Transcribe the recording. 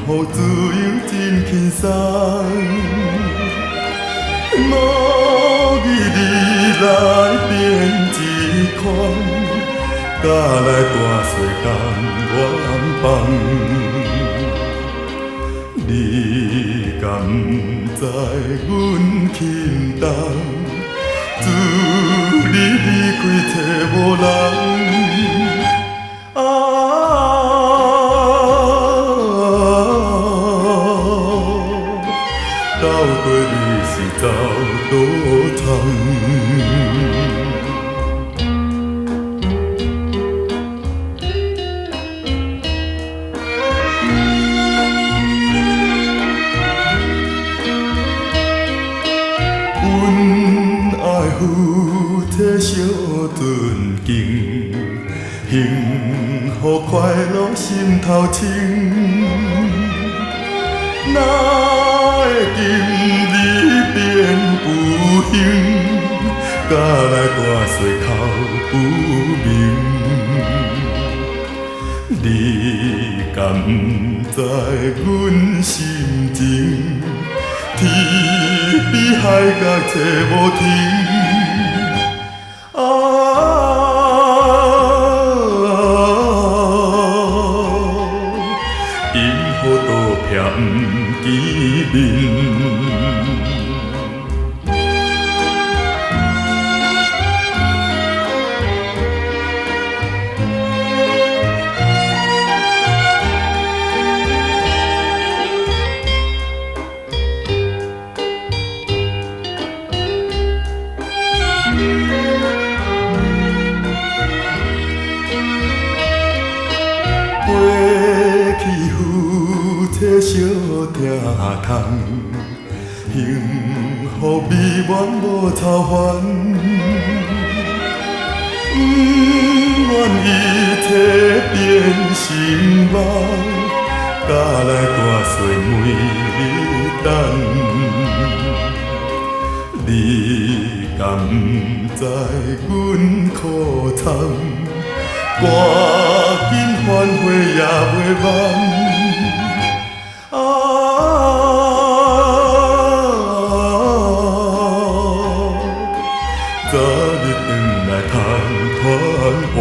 福自由真輕鬆。無義你來變一款，甲來大細甘願放。你敢知阮心重？自你離開找無人。啊，到底你是走佗藏？阮愛夫妻相尊敬，幸福快樂心頭清。哪會今日變不幸，甲來大細口不明？你敢知阮心情？天比海角找無停。啊，音符倒避毋見面。過去夫妻相疼痛，幸福美滿無愁煩。不願一切變成夢，甲來大細每日等。你敢知阮苦惨？趕緊反悔也袂晚。啊，早日轉來通團圓。